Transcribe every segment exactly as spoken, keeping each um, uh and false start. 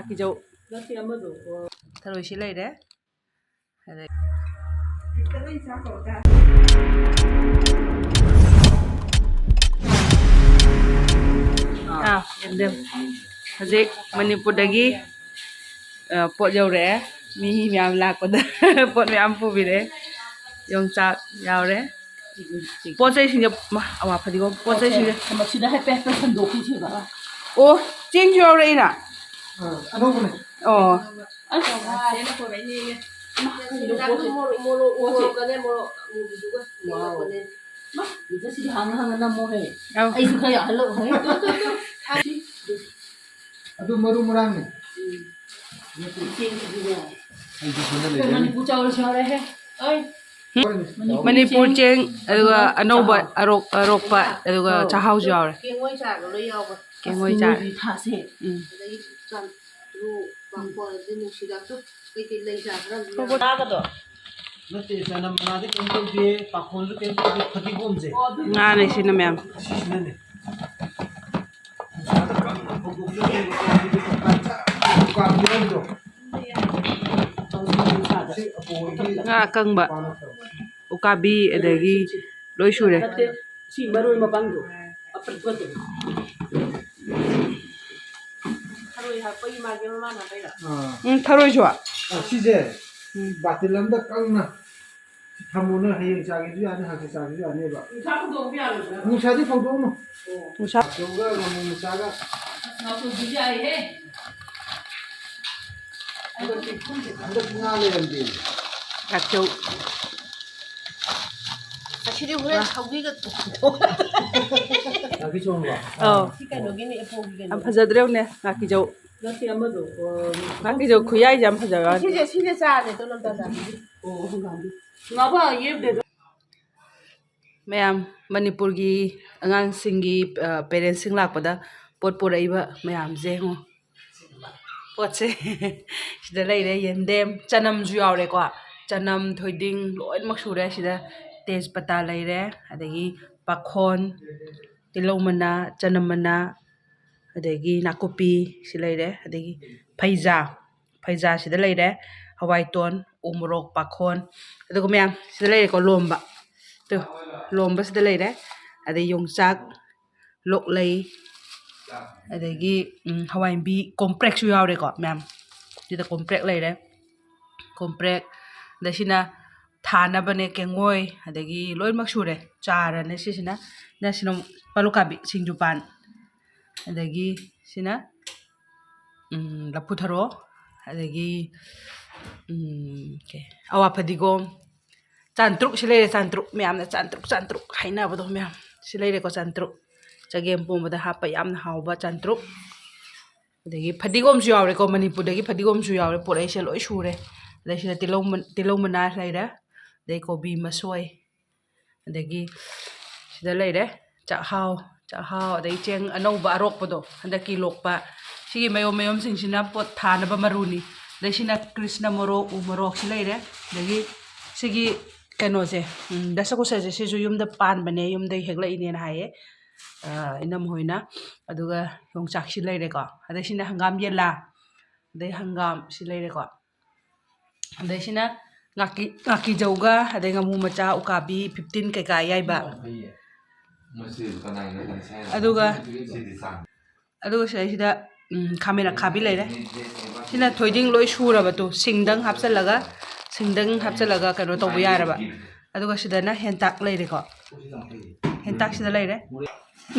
ꯀꯤꯖꯧ꯫ ꯊꯔꯣꯏꯁꯤ ꯂꯩꯔꯦ꯫ ꯑꯗꯩ ꯑꯥ, ꯌꯦꯟꯗꯦꯝ꯫ ꯍꯧꯖꯤꯛ ꯃꯅꯤꯄꯨꯔꯗꯒꯤ, ꯑ, ꯄꯣꯠ ꯌꯧꯔꯛꯑꯦ꯫ ꯃꯤ ꯃꯌꯥꯝ ꯂꯥꯛꯄꯗ ꯄꯣꯠ ꯃꯌꯥꯝ ꯄꯨꯕꯤꯔꯛꯑꯦ꯫ ꯌꯣꯡꯆꯥꯛ ꯌꯥꯎꯔꯦ꯫ ꯄꯣꯠ ꯆꯩꯁꯤꯡꯁꯦ, ꯃꯥ, ꯑꯋꯥ ꯐꯗꯤꯒꯣꯝ꯫ ꯄꯣꯠ ꯆꯩꯁꯤꯡꯁꯦ꯫ ꯃꯁꯤꯗ ꯍꯥꯏꯐꯦꯠ ꯍꯥꯏꯐꯦꯠ ꯁꯟꯗꯣꯛꯈꯤꯁꯦꯕ꯫ ꯑꯣ, ꯆꯦꯡꯁꯨ ꯌꯥꯎꯔꯛꯏꯔꯥ? ꯑꯥ, ꯑꯅꯧꯕꯅꯦ꯫ ꯑꯣ꯫ ꯑꯁ꯫ ꯃꯣꯔꯣꯛ, ꯃꯣꯔꯣꯛ, ꯃꯣꯔꯣꯛꯀꯅꯦ, ꯃꯣꯔꯣꯛ ꯑꯃꯨꯕꯤꯗꯨꯒ ꯋꯥꯎ꯫ ꯃꯦꯠꯂꯛꯄꯅꯦ꯫ ꯃꯥ, ꯁꯤꯗꯤ ꯍꯥꯡꯉ ꯍꯥꯡꯉ ꯅꯝꯃꯣꯍꯦ꯫ ꯑꯧ꯫ ꯑꯩꯁꯨ ꯈꯔ ꯌꯥꯎꯍꯜꯂꯛꯑꯣꯍꯦ꯫ ꯑꯗꯨ ꯃꯔꯨ ꯃꯔꯥꯡꯅꯦ꯫ ꯎꯝ꯫ ꯆꯦꯡꯁꯤꯗꯤꯅꯦ꯫ ꯑꯩꯁꯨ ꯁꯣꯝꯗ ꯂꯩꯖꯔꯤ꯫ ꯃꯅꯤꯄꯨꯔ ꯆꯥꯎꯔꯁꯨ ꯌꯥꯎꯔꯦꯍꯦ꯫ ꯑꯩ꯫ ꯍꯣꯏꯅꯦ꯫ ꯃꯅꯤꯄꯨꯔ ꯃꯅꯤꯄꯨꯔ ꯆꯦꯡ, ꯆꯦꯡ, ꯑꯗꯨꯒ ꯑꯗꯨꯒ ꯑꯅꯧꯕ ꯆꯥꯛꯍꯥꯎ꯫ ꯑꯔꯣꯛ-, ꯑꯔꯣꯛꯄ, ꯑꯧ꯫ ꯑꯗꯨꯒ ꯆꯥꯛꯍꯥꯎꯁꯨ ꯌꯥꯎꯔꯦ꯫ ꯀꯦꯡꯉꯣꯏ ꯆꯥꯒ ꯂꯣꯏ ꯌꯥꯎꯕ꯫ ꯀꯦꯡꯉꯣꯏ ꯑꯁ, ꯆꯥꯔꯦ꯫ ꯅꯣꯏꯗꯤ ꯊꯥꯁꯦ꯫ ꯎꯝ꯫ ꯑꯗꯒꯤ ꯆꯥꯟ-, ꯑꯗꯨ ꯄꯥꯐꯣꯔ, ꯑꯗꯩ ꯅꯨꯡꯁꯤꯗꯥꯛꯇꯣ ꯀꯩꯀꯩ ꯂꯩ ꯆꯥ ꯈꯔ ꯑꯗꯨꯝ ꯌꯥꯎꯔꯦ꯫ ꯅꯠꯇꯦ, ꯆꯅꯝ ꯃꯅꯥꯗꯤ ꯀꯩꯝ ꯇꯧꯗꯦ, ꯄꯥꯐꯣꯔꯁꯨ ꯀꯩꯝ ꯇꯧꯗꯦ, ꯐꯗꯤꯒꯣꯝꯁꯦ꯫ ꯉꯥꯅꯦ ꯁꯤꯅ ꯃꯌꯥꯝ꯫ ꯁꯤꯁꯤꯅꯅꯦ꯫ ꯅꯨꯡꯁꯥꯗ ꯀꯪꯅ ꯐꯧꯗꯣꯛꯇꯣꯏꯅꯦꯕꯀꯣ, ꯑꯗꯨꯒ ꯎꯀꯥꯕꯤ ꯌꯥꯎꯔꯤꯗꯣ꯫ ꯁꯤ ꯑꯄꯨ ꯍꯣꯏꯒꯤ ꯉꯥ ꯑꯀꯪꯕ, ꯅꯨꯄꯥꯅ ꯇꯧꯕ꯫ ꯎꯀꯥꯕꯤ, ꯑꯗꯒꯤ ꯂꯣꯏ ꯁꯨꯔꯦ꯫ ꯅꯠꯇꯦ, ꯁꯤ ꯃꯔꯣꯏ ꯃꯄꯥꯡꯗꯣ ꯑꯄꯠꯄꯗꯣ꯫ ꯊꯔꯣꯏ ꯍꯥꯞꯄꯒꯤ ꯃꯥꯒꯤ ꯃꯃꯥꯅ ꯍꯥꯞꯄꯩꯔꯣ? ꯑꯥ꯫ ꯎꯝ, ꯊꯔꯣꯏꯁꯨ? ꯑꯥ, ꯁꯤꯁꯦ ꯎꯝ꯫ ꯕꯥꯇꯤꯜ ꯑꯃꯗ ꯀꯪꯅ ꯊꯝꯃꯣ, ꯅꯪ ꯍꯌꯦꯡ ꯆꯥꯒꯦꯁꯨ ꯌꯥꯅꯤ, ꯍꯪꯆꯤꯠ ꯆꯥꯒꯦꯁꯨ ꯌꯥꯅꯦꯕ꯫ ꯅꯨꯡꯁꯥ ꯐꯧꯗꯣꯛꯄ ꯌꯥꯔꯣꯏꯗ꯭ꯔꯥ? ꯅꯨꯡꯁꯥꯗꯤ ꯐꯧꯗꯣꯛꯎꯅꯨ꯫ ꯑꯣ꯫ ꯅꯨꯡꯁꯥ ꯉꯥꯆꯧꯒ ꯉꯥꯃꯨ ꯃꯆꯥꯒ꯫ ꯑꯁ, ꯉꯥꯆꯧꯗꯤ ꯌꯥꯏꯍꯦ꯫ ꯍꯟꯗꯛꯇꯤ, ꯍꯟꯗꯛꯇꯤ ꯉꯥ ꯂꯩꯔꯝꯗꯦ꯫ ꯉꯥꯆꯧ꯫ ꯉꯁꯤꯗꯤ ꯍꯣꯔꯦꯟ ꯁꯧꯒ꯭ꯔꯤꯒ ꯊꯣꯡꯉꯒ꯫ ꯉꯥꯀꯤ ꯆꯣꯡꯕ꯫ ꯑꯧ꯫ ꯁꯤ ꯀꯩꯅꯣꯒꯤꯅꯦ, ꯑꯦꯄꯣꯒꯤ ꯀꯩꯅꯣ꯫ ꯌꯥꯝ ꯐꯖꯗ꯭ꯔꯦ ꯌꯦꯡꯉꯨꯅꯦ, ꯉꯥꯀꯤꯖꯧ꯫ ꯅꯠꯇꯦ, ꯑꯃꯗꯣ, ꯑ, ꯉꯥꯀꯤꯖꯧ ꯈꯨꯌꯥꯏꯁꯦ ꯌꯥꯝ ꯐꯖꯕ ꯋꯥꯅꯤ꯫ ꯁꯤꯁꯦ, ꯁꯤꯁꯦ ꯆꯥꯔꯦ, ꯇꯣꯂꯣꯝ ꯆꯥ ꯆꯥ꯫ ꯑꯣ, ꯍꯪꯒꯥꯝꯒꯤ꯫ ꯉꯥꯕ ꯌꯦꯞꯇꯦꯗ꯫ ꯃꯌꯥꯝ, ꯃꯅꯤꯄꯨꯔꯒꯤ ꯑꯉꯥꯡꯁꯤꯡꯒꯤ, ꯑ, ꯄꯦꯔꯦꯟꯁꯁꯤꯡ ꯂꯥꯛꯄꯗ ꯄꯣꯠ ꯄꯨꯔꯛꯏꯕ ꯃꯌꯥꯝꯁꯦ ꯌꯦꯡꯉꯣ꯫ ꯄꯣꯠꯁꯦ ꯁꯤꯗ ꯂꯩꯔꯦ, ꯌꯦꯟꯗꯦꯝ, ꯆꯅꯝꯁꯨ ꯌꯥꯎꯔꯦꯀꯣ꯫ ꯆꯅꯝ, ꯊꯣꯏꯗꯤꯡ ꯂꯣꯏꯅꯃꯛ ꯁꯨꯔꯦ꯫ ꯁꯤꯗ ꯇꯦꯖꯄꯇꯥ ꯂꯩꯔꯦ, ꯑꯗꯒꯤ ꯄꯥꯈꯣꯟ, ꯇꯤꯜꯍꯧ ꯃꯅꯥ, ꯆꯅꯝ ꯃꯅꯥ, ꯑꯗꯒꯤ ꯅꯥꯀꯨꯞꯄꯤ ꯁꯤ ꯂꯩꯔꯦ, ꯑꯗꯒꯤ ꯐꯩꯖꯥ, ꯐꯩꯖꯥ ꯁꯤꯗ ꯂꯩꯔꯦ, ꯍꯋꯥꯏꯇꯣꯟ, ꯎ ꯃꯣꯔꯣꯛ, ꯄꯥꯈꯣꯟ, ꯑꯗꯨꯒ ꯃꯌꯥꯝ ꯁꯤꯗ ꯂꯩꯔꯦꯀꯣ, ꯂꯣꯝꯕ꯫ ꯇꯨ, ꯂꯣꯝꯕ ꯁꯤꯗ ꯂꯩꯔꯦ꯫ ꯑꯗꯩ ꯌꯣꯡꯆꯥꯛ, ꯂꯣꯛꯂꯩ, ꯑꯗꯒꯤ, ꯎꯝ, ꯍꯋꯥꯏ ꯃꯨꯕꯤ, ꯀꯣꯝꯄ꯭ꯔꯦꯛꯁꯨ ꯌꯥꯎꯔꯦꯀꯣ ꯃꯌꯥꯝ꯫ ꯁꯤꯗ ꯀꯣꯝꯄ꯭ꯔꯦꯛ ꯂꯩꯔꯦ, ꯀꯣꯝꯄ꯭ꯔꯦꯛ꯫ ꯑꯗꯩ ꯁꯤꯅ ꯊꯥꯅꯕꯅꯦ, ꯀꯦꯡꯉꯣꯏ, ꯑꯗꯒꯤ ꯂꯣꯏꯅꯃꯛ ꯁꯨꯔꯦ꯫ ꯆꯥꯔꯅꯦ ꯁꯤꯁꯤꯅ꯫ ꯁꯤꯅ ꯄꯥꯂꯨꯀꯥꯕꯤ, ꯁꯤꯡꯖꯨꯄꯥꯟ, ꯑꯗꯒꯤ ꯁꯤꯅ, ꯎꯝ, ꯂꯐꯨ ꯊꯔꯣ, ꯑꯗꯒꯤ, ꯎꯝ, ꯀꯩ, ꯑꯋꯥ ꯐꯗꯤꯒꯣꯝ, ꯆꯥꯟꯇ꯭ꯔꯨꯛ ꯁꯤ ꯂꯩꯔꯦ, ꯆꯥꯟꯇ꯭ꯔꯨꯛ꯫ ꯃꯌꯥꯝꯅ ꯆꯥꯟꯇ꯭ꯔꯨꯛ, ꯆꯥꯟꯇ꯭ꯔꯨꯛ ꯍꯥꯏꯅꯕꯗꯣ ꯃꯌꯥꯝ꯫ ꯁꯤ ꯂꯩꯔꯦꯀꯣ, ꯆꯥꯟꯇ꯭ꯔꯨꯛ꯫ ꯆꯒꯦꯝ ꯄꯣꯝꯕꯗ ꯍꯥꯞꯄ ꯌꯥꯝꯅ ꯍꯥꯎꯕ ꯆꯥꯟꯇ꯭ꯔꯨꯛ꯫ ꯑꯗꯒꯤ ꯐꯗꯤꯒꯣꯝꯁꯨ ꯌꯥꯎꯔꯦꯀꯣ, ꯃꯅꯤꯄꯨꯔꯗꯒꯤ ꯐꯗꯤꯒꯣꯝꯁꯨ ꯌꯥꯎꯔꯦ꯫ ꯄꯨꯔꯛꯏꯁꯦ ꯂꯣꯏ ꯁꯨꯔꯦ꯫ ꯑꯗꯩ ꯁꯤꯗ ꯇꯤꯜꯍꯧ ꯃ-, ꯇꯤꯜꯍꯧ ꯃꯅꯥ ꯂꯩꯔꯦ꯫ ꯑꯗꯩ ꯀꯣꯕꯤ ꯃꯁꯣꯏ꯫ ꯑꯗꯒꯤ ꯁꯤꯗ ꯂꯩꯔꯦ ꯆꯥꯛꯍꯥꯎ, ꯆꯥꯛꯍꯥꯎ, ꯑꯗꯩ ꯆꯦꯡ ꯑꯅꯧꯕ ꯑꯔꯣꯛꯄꯗꯣ, ꯍꯟꯗꯛꯀꯤ ꯂꯣꯛꯄ꯫ ꯁꯤꯒꯤ ꯃꯌꯣꯝ ꯃꯌꯣꯝꯁꯤꯡꯁꯤꯅ ꯄꯣꯠ ꯊꯥꯅꯕ ꯃꯔꯨꯅꯤ꯫ ꯑꯗꯩ ꯁꯤꯅ ꯀ꯭ꯔꯤꯁꯅ ꯃꯣꯔꯣꯛ, ꯎ ꯃꯣꯔꯣꯛꯁꯤ ꯂꯩꯔꯦ꯫ ꯑꯗꯒꯤ ꯁꯤꯒꯤ ꯀꯩꯅꯣꯁꯦ, ꯎꯝ, ꯗꯁꯀꯨꯁꯁꯦ, ꯁꯤꯁꯨ ꯌꯨꯝꯗ ꯄꯥꯟꯕꯅꯦ, ꯌꯨꯝꯗꯒꯤ ꯍꯦꯛꯂꯛꯏꯅꯦꯅ ꯍꯥꯏꯌꯦ, ꯑ, ꯏꯅꯝꯃ ꯍꯣꯏꯅ꯫ ꯑꯗꯨꯒ ꯌꯣꯡꯆꯥꯛꯁꯤ ꯂꯩꯔꯦꯀꯣ꯫ ꯑꯗꯩ ꯁꯤꯅ ꯍꯪꯒꯥꯝ ꯌꯦꯂꯥ, ꯑꯗꯩ ꯍꯪꯒꯥꯝ ꯁꯤ ꯂꯩꯔꯦꯀꯣ꯫ ꯑꯗꯩ ꯁꯤꯅ ꯉꯥꯀꯤ-, ꯉꯥꯀꯤꯖꯧꯒ, ꯑꯗꯩ ꯉꯥꯃꯨ ꯃꯆꯥ, ꯎꯀꯥꯕꯤ, ꯐꯤꯐꯇꯤꯟ ꯀꯩꯀꯥ ꯑꯌꯥꯏꯕ꯫ ꯑꯗꯨꯒ, ꯑꯗꯨꯒ ꯁꯤꯗꯩꯁꯤꯗ, ꯎꯝ, ꯈꯥꯃꯦꯟ ꯑꯈꯥꯕꯤ ꯂꯩꯔꯦ꯫ ꯁꯤꯅ ꯊꯣꯏꯗꯤꯡ ꯂꯣꯏ ꯁꯨꯔꯕ ꯇꯨ, ꯁꯤꯡꯗꯪ ꯍꯥꯞꯆꯜꯂꯒ, ꯁꯤꯡꯗꯪ ꯍꯥꯞꯆꯜꯂꯒ ꯀꯩꯅꯣ ꯇꯧꯕ ꯌꯥꯔꯕ꯫ ꯑꯗꯨꯒ ꯁꯤꯗꯅ ꯍꯦꯟꯇꯥꯛ ꯂꯩꯔꯦꯀꯣ꯫ ꯍꯦꯟꯇꯥꯛꯁꯤꯗ ꯂꯩꯔꯦ꯫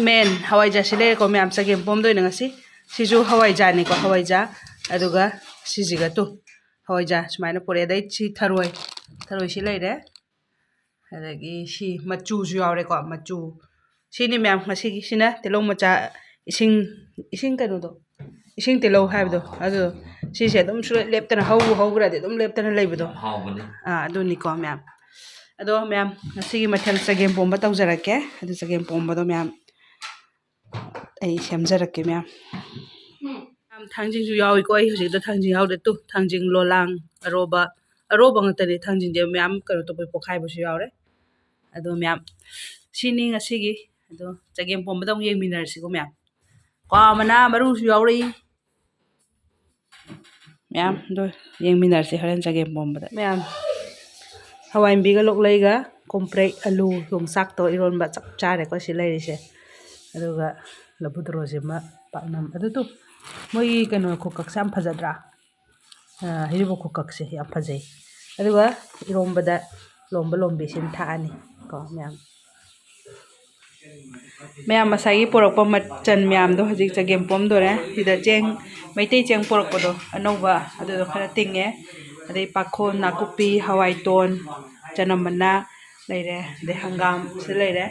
ꯃꯦꯟ ꯍꯋꯥꯏꯖꯥꯔꯁꯤ ꯂꯩꯔꯦꯀꯣ ꯃꯌꯥꯝ, ꯆꯒꯦꯝ ꯄꯣꯝꯗꯣꯏꯅꯦ ꯉꯁꯤ꯫ ꯁꯤꯁꯨ ꯍꯋꯥꯏꯖꯥꯔꯅꯤꯀꯣ, ꯍꯋꯥꯏꯖꯥꯔ꯫ ꯑꯗꯨꯒ ꯁꯤꯁꯤꯒ ꯇꯨ, ꯍꯋꯥꯏꯖꯥꯔ ꯁꯨꯃꯥꯏꯅ ꯄꯨꯔꯛꯑꯦ꯫ ꯑꯗꯩ ꯁꯤ ꯊꯔꯣꯏ, ꯊꯔꯣꯏꯁꯤ ꯂꯩꯔꯦ꯫ ꯑꯗꯒꯤ ꯁꯤ ꯃꯆꯨꯁꯨ ꯌꯥꯎꯔꯦꯀꯣ, ꯃꯆꯨ꯫ ꯁꯤꯅꯤ ꯃꯌꯥꯝ ꯉꯁꯤꯒꯤ꯫ ꯁꯤꯅ ꯇꯤꯜꯍꯧ ꯃꯆꯥ, ꯏꯁꯤꯡ, ꯏꯁꯤꯡ ꯀꯩꯅꯣꯗꯣ, ꯏꯁꯤꯡ ꯇꯤꯜꯍꯧ ꯍꯥꯏꯕꯗꯣ, ꯑꯗꯨ꯫ ꯁꯤꯁꯦ ꯑꯗꯨꯝ ꯁꯨꯡꯂꯦꯞ ꯂꯦꯞꯇꯅ, ꯍꯧꯕꯨ ꯍꯧꯈ꯭ꯔꯗꯤ ꯑꯗꯨꯝ ꯂꯦꯞꯇꯅ ꯂꯩꯕꯗꯣ꯫ ꯌꯥꯝ ꯍꯥꯎꯕꯅꯦ꯫ ꯑꯥ, ꯑꯗꯨꯅꯤꯀꯣ ꯃꯌꯥꯝ꯫ ꯑꯗꯣ ꯃꯌꯥꯝ, ꯉꯁꯤꯒꯤ ꯃꯊꯦꯜ ꯆꯒꯦꯝ ꯄꯣꯝꯕ ꯇꯧꯖꯔꯛꯀꯦ꯫ ꯑꯗꯨ ꯆꯒꯦꯝ ꯄꯣꯝꯕꯗꯣ ꯃꯌꯥꯝ ꯑꯩ ꯁꯦꯝꯖꯔꯛꯀꯦ ꯃꯌꯥꯝ꯫ ꯃꯌꯥꯝ, ꯊꯥꯡꯖꯤꯡꯁꯨ ꯌꯥꯎꯏꯀꯣ꯫ ꯑꯩ ꯍꯧꯖꯤꯛꯇ ꯊꯥꯡꯖꯤꯡ ꯌꯥꯎꯗꯦ꯫ ꯇꯨ, ꯊꯥꯡꯖꯤꯡ, ꯂꯣꯂꯥꯡ, ꯑꯔꯣꯕ, ꯑꯔꯣꯕ ꯉꯥꯛꯇꯅꯦ꯫ ꯊꯥꯡꯖꯤꯡꯁꯦ ꯃꯌꯥꯝ ꯀꯩꯅꯣ ꯇꯧꯕꯩ ꯄꯣꯛꯈꯥꯏꯕꯁꯨ ꯌꯥꯎꯔꯦ꯫ ꯑꯗꯣ ꯃꯌꯥꯝ, ꯁꯤꯅꯤ ꯉꯁꯤꯒꯤ꯫ ꯑꯗꯣ ꯆꯒꯦꯝ ꯄꯣꯝꯕꯗ ꯑꯃꯨꯛ ꯌꯦꯡꯃꯤꯟꯅꯔꯁꯤꯀꯣ ꯃꯌꯥꯝ꯫ ꯀ꯭ꯋꯥ ꯃꯅꯥ ꯃꯔꯨꯁꯨ ꯌꯥꯎꯔꯛꯏ꯫ ꯃꯌꯥꯝ ꯑꯗꯣ ꯌꯦꯡꯃꯤꯟꯅꯔꯁꯤ ꯍꯣꯔꯦꯟ ꯆꯒꯦꯝ ꯄꯣꯝꯕꯗ꯫ ꯃꯌꯥꯝ, ꯍꯋꯥꯏ ꯃꯨꯕꯤꯒ ꯂꯣꯛꯂꯩꯒ ꯀꯣꯝꯄ꯭ꯔꯦꯛ, ꯑꯂꯨ, ꯌꯣꯡꯆꯥꯛꯇꯣ ꯏꯔꯣꯟꯕ ꯆꯞ ꯆꯥꯔꯦꯀꯣ ꯁꯤ ꯂꯩꯔꯤꯁꯦ꯫ ꯑꯗꯨꯒ ꯂꯐꯨ ꯊꯔꯣꯁꯤꯃ ꯄꯥꯛꯅꯝ꯫ ꯑꯗꯨ ꯇꯨ, ꯃꯣꯏꯒꯤ ꯀꯩꯅꯣ ꯈꯨꯀꯛꯁꯦ ꯌꯥꯝ ꯐꯖꯗ꯭ꯔꯥ? ꯑ, ꯍꯩꯔꯤꯕꯣꯛ ꯈꯨꯀꯛꯁꯦ ꯌꯥꯝ ꯐꯖꯩ꯫ ꯑꯗꯨꯒ ꯏꯔꯣꯝꯕꯗ ꯂꯣꯝꯕ ꯂꯣꯝꯕꯤꯁꯤꯅ ꯊꯥꯛꯑꯅꯤ ꯀꯣ ꯃꯌꯥꯝ꯫ ꯃꯌꯥꯝ ꯉꯁꯥꯏꯒꯤ ꯄꯨꯔꯛꯄ ꯃꯆꯜ ꯃꯌꯥꯝꯗꯣ ꯍꯧꯖꯤꯛ ꯆꯒꯦꯝ ꯄꯣꯝꯗꯣꯔꯦ꯫ ꯁꯤꯗ ꯆꯦꯡ, ꯃꯩꯇꯩ ꯆꯦꯡ ꯄꯨꯔꯛꯄꯗꯣ ꯑꯅꯧꯕ, ꯑꯗꯨꯗꯣ ꯈꯔ ꯇꯤꯡꯉꯦ꯫ ꯑꯗꯩ ꯄꯥꯈꯣꯟ, ꯅꯥꯀꯨꯞꯄꯤ, ꯍꯋꯥꯏꯇꯣꯟ, ꯆꯅꯝ ꯃꯅꯥ ꯂꯩꯔꯦ, ꯑꯗꯩ ꯍꯪꯒꯥꯝꯁꯨ ꯂꯩꯔꯦ,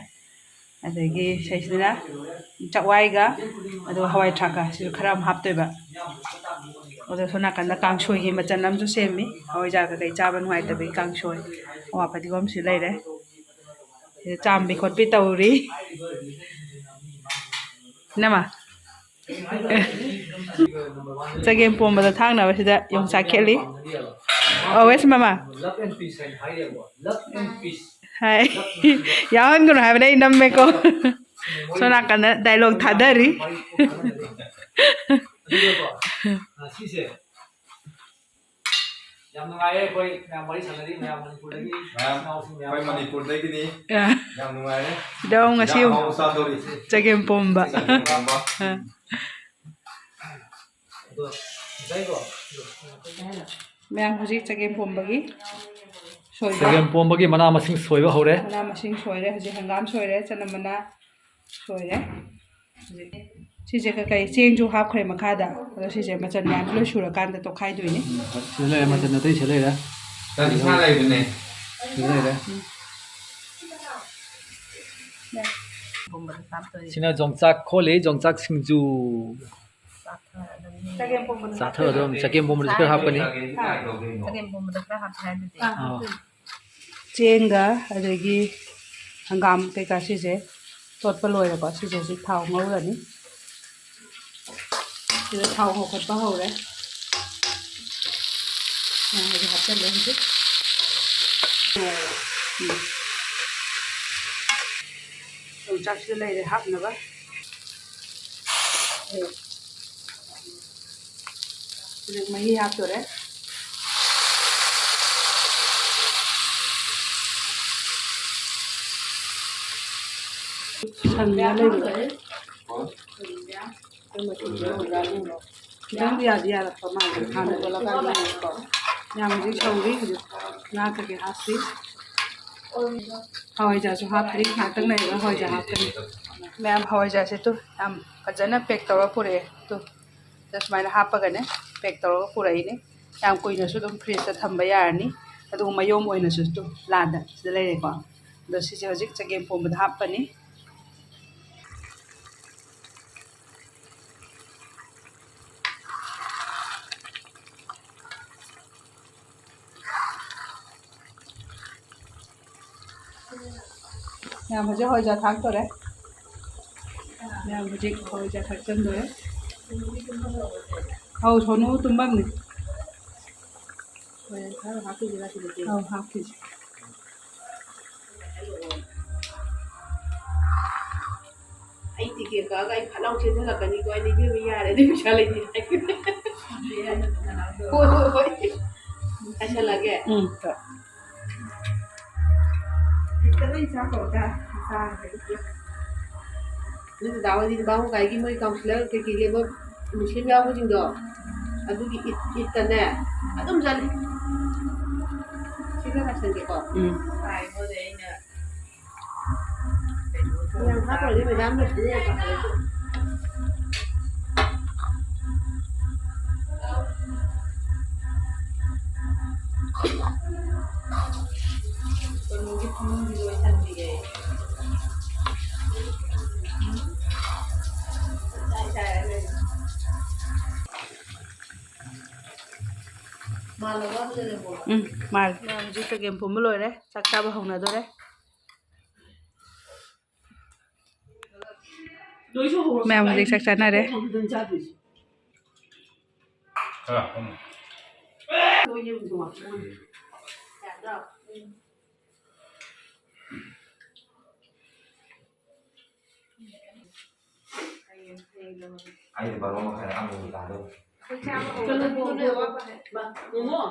ꯑꯗꯒꯤ ꯁꯤꯁꯤꯅ ꯆꯥꯛꯋꯥꯏꯒ ꯑꯗꯨꯒ ꯍꯋꯥꯏ ꯊ꯭ꯔꯥꯛꯀ ꯁꯤꯁꯨ ꯈꯔ ꯑꯃ ꯍꯥꯞꯇꯣꯏꯕ꯫ ꯑꯗꯣ ꯁꯣꯝ ꯅꯥꯀꯟꯗ ꯀꯥꯡꯁꯣꯏꯒꯤ ꯃꯆꯜ ꯑꯃꯁꯨ ꯁꯦꯝꯃꯤ, ꯍꯋꯥꯏꯖꯥꯔ ꯀꯩꯀꯩ ꯆꯥꯕ ꯅꯨꯡꯉꯥꯏꯇꯕꯒꯤ ꯀꯥꯡꯁꯣꯏ꯫ ꯑꯋꯥ ꯐꯗꯤꯒꯣꯝꯁꯨ ꯂꯩꯔꯦ꯫ ꯁꯤꯗ ꯆꯥꯝꯕꯤ ꯈꯣꯠꯄꯤ ꯇꯧꯔꯤ꯫ ꯏꯅꯝꯃ, ꯆꯒꯦꯝ ꯄꯣꯝꯕꯗ ꯊꯥꯛꯅꯕ ꯁꯤꯗ ꯌꯣꯡꯆꯥꯛ ꯈꯦꯠꯂꯤ꯫ ꯑꯣ, ꯋꯦꯁ ꯃꯃꯥ꯫ ꯍꯥꯏ꯫ ꯌꯥꯎꯍꯟꯒꯅꯨ ꯍꯥꯏꯕꯅꯦ, ꯑꯩ ꯅꯝꯃꯦꯀꯣ꯫ ꯁꯣꯝ ꯅꯥꯀꯟꯗ ꯗꯥꯏꯂꯣꯛ ꯊꯥꯗꯔꯤ꯫ ꯌꯥꯝ ꯅꯨꯡꯉꯥꯏꯔꯦ ꯑꯩꯈꯣꯏ ꯃꯌꯥꯝ ꯋꯥꯔꯤ ꯁꯥꯟꯅꯔꯤ, ꯃꯌꯥꯝ ꯃꯅꯤꯄꯨꯔꯗꯒꯤ ꯃꯌꯥꯝ, ꯏꯆꯤꯟ ꯏꯅꯥꯎꯁꯤꯡ ꯃꯌꯥꯝ ꯑꯩꯈꯣꯏ ꯑꯃ꯫ ꯃꯅꯤꯄꯨꯔꯗꯒꯤꯅꯤ꯫ ꯑ꯫ ꯌꯥꯝ ꯅꯨꯡꯉꯥꯏꯔꯦ꯫ ꯁꯤꯗ ꯑꯃꯨꯛ ꯉꯁꯤ ꯏꯟꯖꯥꯡ ꯑꯃꯨꯛ ꯑꯍꯥꯎꯕ ꯆꯥꯗꯧꯔꯤ꯫ ꯆꯒꯦꯝ ꯄꯣꯝꯕ꯫ ꯆꯒꯦꯝ ꯄꯣꯝꯕ꯫ ꯑ꯫ ꯑꯗꯣ ꯉꯁꯥꯏꯀꯣ, ꯃꯌꯥꯝ ꯍꯧꯖꯤꯛ ꯆꯒꯦꯝ ꯄꯣꯝꯕꯒꯤ ꯁꯣꯏꯕ꯫ ꯆꯒꯦꯝ ꯄꯣꯝꯕꯒꯤ ꯃꯅꯥ ꯃꯁꯤꯡ ꯁꯣꯏꯕ ꯍꯧꯔꯦ꯫ ꯃꯅꯥ ꯃꯁꯤꯡ ꯁꯣꯏꯔꯦ꯫ ꯍꯧꯖꯤꯛ ꯍꯪꯒꯥꯝ ꯁꯣꯏꯔꯦ, ꯆꯅꯝ ꯃꯅꯥ ꯁꯣꯏꯔꯦ꯫ ꯍꯧꯖꯤꯛ ꯁꯤꯁꯦ ꯀꯩꯀꯩ ꯆꯦꯡꯁꯨ ꯍꯥꯞꯈ꯭ꯔꯦ ꯃꯈꯥꯗ꯫ ꯑꯗꯣ ꯁꯤꯁꯦ ꯃꯆꯜ ꯃꯌꯥꯝꯁꯨ ꯂꯣꯏ ꯁꯨꯔꯀꯥꯟꯗ ꯇꯣꯠꯈꯥꯏꯗꯣꯏꯅꯤ꯫ ꯁꯤꯗ ꯂꯩꯔꯦ, ꯃꯆꯜ ꯑꯇꯩ ꯁꯤꯗ ꯂꯩꯔꯦ꯫ ꯇꯥꯗꯤ ꯁꯥ ꯂꯩꯕꯅꯦ꯫ ꯁꯤꯗ ꯂꯩꯔꯦ꯫ ꯁꯤꯅ ꯌꯣꯡꯆꯥꯛ ꯈꯣꯠꯂꯤ, ꯌꯣꯡꯆꯥꯛ ꯁꯤꯡꯖꯨ꯫ ꯆꯥꯊꯔꯗꯕꯅꯤ꯫ ꯆꯥꯊꯔꯗꯕꯅꯤ꯫ ꯆꯒꯦꯝ ꯄꯣꯝꯕꯗꯁꯨ ꯈꯔ ꯍꯥꯞꯀꯅꯤ꯫ ꯆꯒꯦꯝ ꯄꯣꯝꯕꯗ ꯈꯔ ꯍꯥꯞꯀꯦ ꯍꯥꯏꯗꯨꯗꯤ꯫ ꯑꯥ꯫ ꯆꯦꯡꯒ ꯑꯗꯒꯤ ꯍꯪꯒꯥꯝ ꯀꯩꯀꯥ ꯁꯤꯁꯦ ꯇꯣꯠꯄ ꯂꯣꯏꯔꯦꯀꯣ꯫ ꯁꯤꯁꯦ ꯍꯧꯖꯤꯛ ꯊꯥꯎ ꯉꯧꯔꯅꯤ꯫ ꯁꯤꯗ ꯊꯥꯎ ꯉꯧꯈꯠꯄ ꯍꯧꯔꯦ꯫ ꯑꯥ, ꯍꯧꯖꯤꯛ ꯍꯥꯞꯆꯜꯂꯦ ꯍꯧꯖꯤꯛ꯫ ꯎꯝ꯫ ꯌꯣꯡꯆꯥꯛꯁꯤꯗ ꯂꯩꯔꯦ ꯍꯥꯞꯅꯕ꯫ ꯍꯧꯖꯤꯛ ꯃꯍꯤ ꯍꯥꯞꯇꯣꯔꯦ꯫ ꯁꯪꯅ ꯂꯩꯕꯗꯣ꯫ ꯈꯤꯇꯪꯗꯤ ꯌꯥꯗꯤ ꯌꯥꯔꯛꯄ ꯃꯥꯜꯂꯦ꯫ ꯍꯥꯟꯅ ꯇꯣꯠꯂꯀꯥꯟꯗ ꯌꯦꯡꯉꯦꯀꯣ꯫ ꯌꯥꯝ ꯍꯧꯖꯤꯛ ꯁꯧꯔꯤ꯫ ꯍꯧꯖꯤꯛ ꯉꯥ ꯀꯩꯀꯩ ꯍꯥꯞꯄꯤ꯫ ꯍꯋꯥꯏꯖꯥꯔꯁꯨ ꯍꯥꯞꯇ꯭ꯔꯤ꯫ ꯉꯥꯛꯇꯪ ꯂꯩꯔꯒ ꯍꯋꯥꯏꯖꯥꯔ ꯍꯥꯞꯀꯅꯤ꯫ ꯃꯌꯥꯝ, ꯍꯋꯥꯏꯖꯥꯔꯁꯦ ꯇꯨ ꯌꯥꯝ ꯐꯖꯅ ꯄꯦꯛ ꯇꯧꯔ ꯄꯨꯔꯛꯑꯦ꯫ ꯇꯨ ꯁꯨꯃꯥꯏꯅ ꯍꯥꯞꯄꯒꯅꯦ ꯄꯦꯛ ꯇꯧꯔꯒ ꯄꯨꯔꯛꯏꯅꯦ꯫ ꯌꯥꯝ ꯀꯨꯏꯅꯁꯨ ꯑꯗꯨꯝ ꯐ꯭ꯔꯤꯖꯇ ꯊꯝꯕ ꯌꯥꯔꯅꯤ꯫ ꯑꯗꯨꯒ ꯃꯌꯣꯝ ꯑꯣꯏꯅꯁꯨ ꯇꯨ ꯂꯥꯗ ꯁꯤꯗ ꯂꯩꯔꯦꯀꯣ꯫ ꯑꯗꯣ ꯁꯤꯁꯦ ꯍꯧꯖꯤꯛ ꯆꯒꯦꯝ ꯄꯣꯝꯕꯗ ꯍꯥꯞꯄꯅꯤ꯫ ꯃꯌꯥꯝ ꯍꯧꯖꯤꯛ ꯍꯋꯥꯏꯖꯥꯔ ꯊꯥꯛꯇꯣꯔꯦ꯫ ꯃꯌꯥꯝ ꯍꯧꯖꯤꯛ ꯍꯋꯥꯏꯖꯥꯔ ꯊꯥꯛꯆꯟꯗꯣꯔꯦ꯫ ꯑꯧ, ꯁꯣꯅꯨ ꯇꯨꯝꯕꯝꯅꯤ꯫ ꯍꯣꯔꯦꯟ ꯈꯔ ꯍꯥꯞꯈꯤꯁꯤꯔꯥ ꯁꯤꯗꯗꯤ? ꯑꯧ, ꯍꯥꯞꯈꯤꯁꯤ꯫ ꯑꯩ ꯇꯤꯀꯦꯠ ꯀꯛꯑꯒ ꯑꯩ ꯐꯠ ꯂꯥꯎ ꯆꯦꯟꯁꯤꯜꯂꯛꯀꯅꯤꯀꯣ꯫ ꯑꯩꯅ, "ꯏꯕꯦꯝꯃ, ꯌꯥꯔꯦ, ꯑꯗꯨ ꯄꯩꯁꯥ ꯂꯩꯇꯦ" ꯍꯥꯏꯈꯤꯕꯅꯦ꯫ ꯍꯣꯏ, ꯍꯣꯏ, ꯍꯣꯏ꯫ ꯍꯥꯏꯁꯜꯂꯒꯦ꯫ ꯎꯝ, ꯍꯣꯏ꯫ ꯍꯦꯛꯇ ꯂꯣꯏ ꯆꯥꯈ꯭ꯔꯣꯗ, ꯆꯥꯈ꯭ꯔꯗꯤ ꯄꯨꯂꯞ꯫ ꯅꯣꯏ ꯗꯗꯥ ꯍꯣꯏꯗꯤ ꯕꯥꯃꯣꯟ ꯀꯥꯏꯒꯤ ꯃꯣꯏ ꯀꯥꯎꯟꯁꯤꯂꯔ ꯀꯩꯀꯩ ꯂꯦꯡꯕ ꯃꯨꯁꯂꯤꯝ ꯌꯥꯎꯕꯁꯤꯡꯗꯣ, ꯑꯗꯨꯒꯤ ꯏꯠ, ꯏꯠꯇꯅꯦ ꯑꯗꯨꯝ ꯆꯠꯂꯤ꯫ ꯁꯤ ꯈꯔ ꯉꯥꯏꯁꯟꯒꯦꯀꯣ꯫ ꯎꯝ꯫ ꯉꯥꯏꯈꯣꯅꯦ, ꯑꯩꯅ ꯌꯥꯝ ꯍꯥꯞꯄ꯭ꯔꯗꯤ ꯃꯦꯗꯥꯝꯅ ꯄꯨꯔꯒ ꯀꯥꯈꯠꯂꯁꯨ꯫ ꯀꯩꯅꯣꯒꯤ ꯐꯃꯨꯡꯗꯤ ꯂꯣꯏ ꯊꯝꯕꯤꯔꯦ꯫ ꯃꯥꯜꯂꯕ ꯑꯗꯨꯗ ꯂꯩꯍꯧꯕ? ꯎꯝ, ꯃꯥꯜꯂꯦ꯫ ꯃꯌꯥꯝ ꯍꯧꯖꯤꯛ ꯆꯒꯦꯝ ꯄꯣꯝꯕ ꯂꯣꯏꯔꯦ, ꯆꯥꯛ ꯆꯥꯕ ꯍꯧꯅꯗꯣꯔꯦ꯫ ꯃꯌꯥꯝ ꯍꯧꯖꯤꯛ ꯆꯥꯛ ꯆꯥꯅꯔꯦ꯫ ꯑꯩꯗꯤ ꯕꯥꯔꯣ ꯃꯈꯥꯏ ꯑꯃꯨꯛ ꯇꯥꯗꯧꯔꯦ꯫ ꯀꯩꯅꯣ, ꯃꯣꯃꯣ꯫